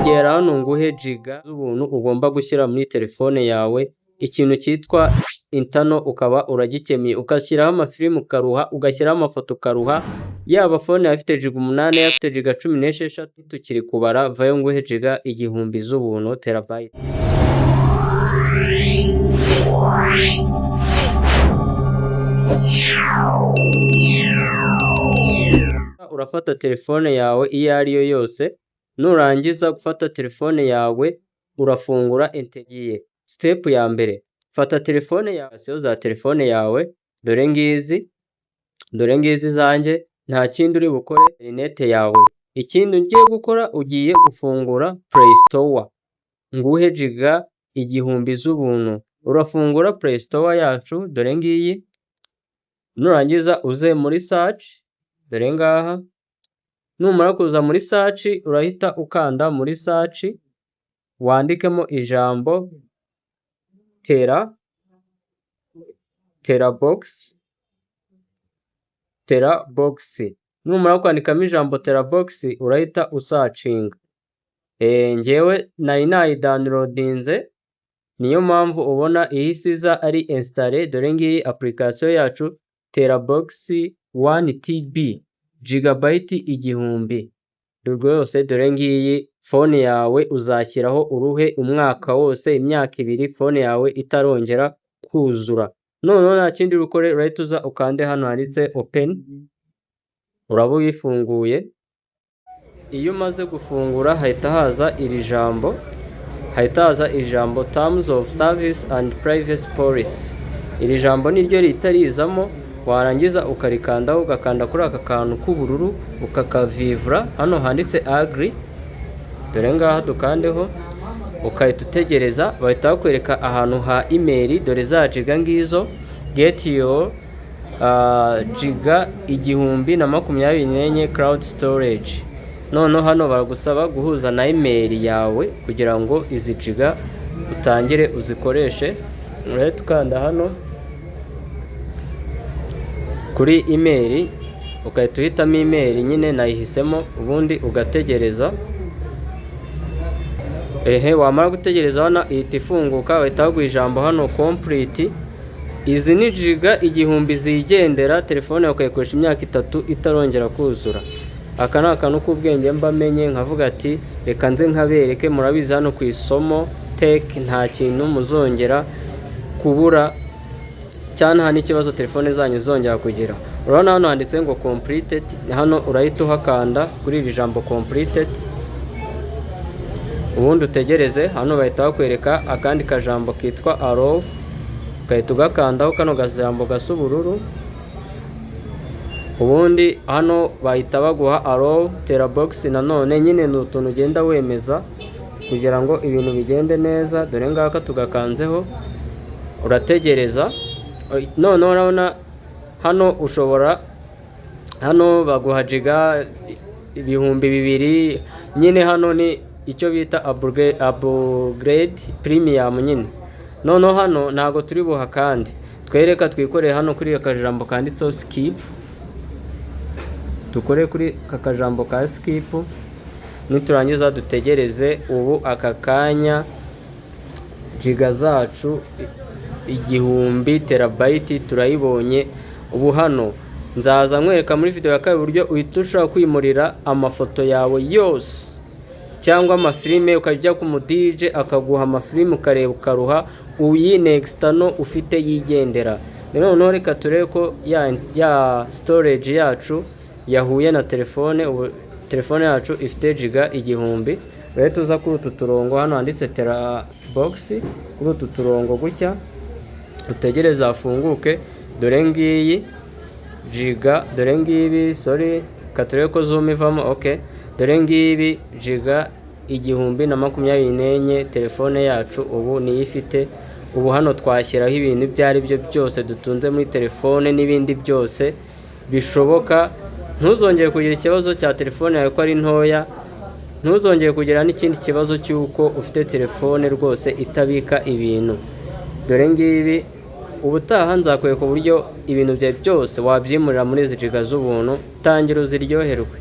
Egera hano nguhe giga z'ubuntu ugomba gushyira muri telefone yawe, ikintu cyitwa internal ukaba uragikemuye, ugashyiraho amafilimi ukaruha, ugashyiraho amafoto ukaruha, yaba phone yawe ifite giga 8, yaba ifite giga 16, tukiri kubara, vayo nguhe giga 1000 z'ubuntu, terabyte. Urafata telefone yawe iyo ari yo yose, nurangiza gufata telefone yawe urafungura integiye. Step ya mbere, fata telefone yawe, za telefone yawe dore ngizi, dore ngizi zanjye, nta kindi uri bukore interinete yawe. Ikindi ugiye gukora, ugiye gufungura Play Store, nguhe giga 1000 z'ubuntu. Urafungura Play Store yacu, dore ngiyi, nurangiza uze muri search, dore ngaha, numara kuza muri search urahita ukanda muri search, wandikemo ijambo TeraBox, TeraBox. Numara kwandikamo ijambo TeraBox urahita usearchinga. Njyewe nari nayidownloadinze, niyo mpamvu ubona ihise iza ari installé. Dore ngiyi application yacu, TeraBox 1 TB, gigabyte 1000 rwose. Dore ngiyi, phone yawe uzashyiraho uruhe umwaka wose, imyaka 2, phone yawe itarongera kuzura. Noneho nta kindi uri bukore, urahita uza ukande hano handitse open, uraba uyifunguye. Iyo umaze gufungura hahita haza iri jambo, hahita haza ijambo "Terms of Service and Privacy Policy". Iri jambo niryo rihita rizamo, warangiza ukarikandaho, ugakanda kuri aka kantu k'ubururu, ukakavivura hano handitse "Agree". Dore ngaha dukandeho, ukahita utegereza, bahita bakwereka ahantu ha email. Dore za giga ngizo, get your giga 1024 cloud storage. Noneho hano baragusaba guhuza na email yawe kugira ngo izi giga utangire uzikoreshe. Urahita ukanda hano kuri email, ugahita uhitamo email nyine, nayihisemo, ubundi ugategereza. Ehe, wamara gutegereza hano ihita ifunguka, bahita baguha ijambo hano "Complete". Izi ni giga 1000 zigendera, telefone yawe ukayikoresha imyaka 3 itarongera kuzura. Aka ni akantu k'ubwenge mba menye, nkavuga ati reka nze nkabereke. Murabizi, hano ku Isomo Tech nta kintu muzongera kubura cyangwa nta n'ikibazo telefone zanyu zongera kugira. Urabona hano handitse ngo "Completed". Hano urahita uhakanda kuri iri jambo "Completed", ubundi utegereze. Hano bahita bakwereka akandi kajambo kitwa "Allow", ugahita ugakandaho, kano kajambo gasa ubururu. Ubundi hano bahita baguha "Allow TeraBox". Nanone nyine ni utuntu ugenda wemeza kugira ngo ibintu bigende neza. Dore ngaka tugakanzeho, urategereza. Noneho urabona hano ushobora, hano baguha giga 2000 nyine. Hano ni icyo bita upgrade premium nyine. Noneho hano ntabwo turi buha kandi twereka, twikoreye hano kuri aka kajambo kanditseho "Skip". Dukore kuri aka kajambo ka "Skip", niturangiza dutegereze. Ubu aka kanya giga zacu 1000, terabyte, turayibonye. Ubu hano nzaza nkwereka muri video ya kabiri uburyo uhita ushobora kwimurira amafoto yawe yose cyangwa amafilime, ukajya ku mu DJ akaguha amafilime ukareba ukaruha. Uyi external ufite yigendera. Noneho reka turebe ko ya storage yacu yahuye na telefone. Ubu telefone yacu ifite giga 1000. Rero tuza kuri utu turongo hano handitse TeraBox, kuri utu turongo gutya, utegereze hafunguke. Dore ngiyi giga, dore ngibi, sorry, reka turebe ko zoom ivamo. Ok, dore ngibi giga 1024, telefone yacu ubu niyo ifite. Ubu hano twashyiraho ibintu ibyo ari byo byose dutunze muri telefone n'ibindi byose bishoboka. Ntuzongere kugira ikibazo cya telefone yawe ko ari ntoya, ntuzongere kugira n'ikindi kibazo cy'uko ufite telefone rwose itabika ibintu. Dore ngibi, ubutaha nzakwereka uburyo ibintu byawe byose wabyimurira muri izi giga z'ubuntu. Tangira uziryoherwe.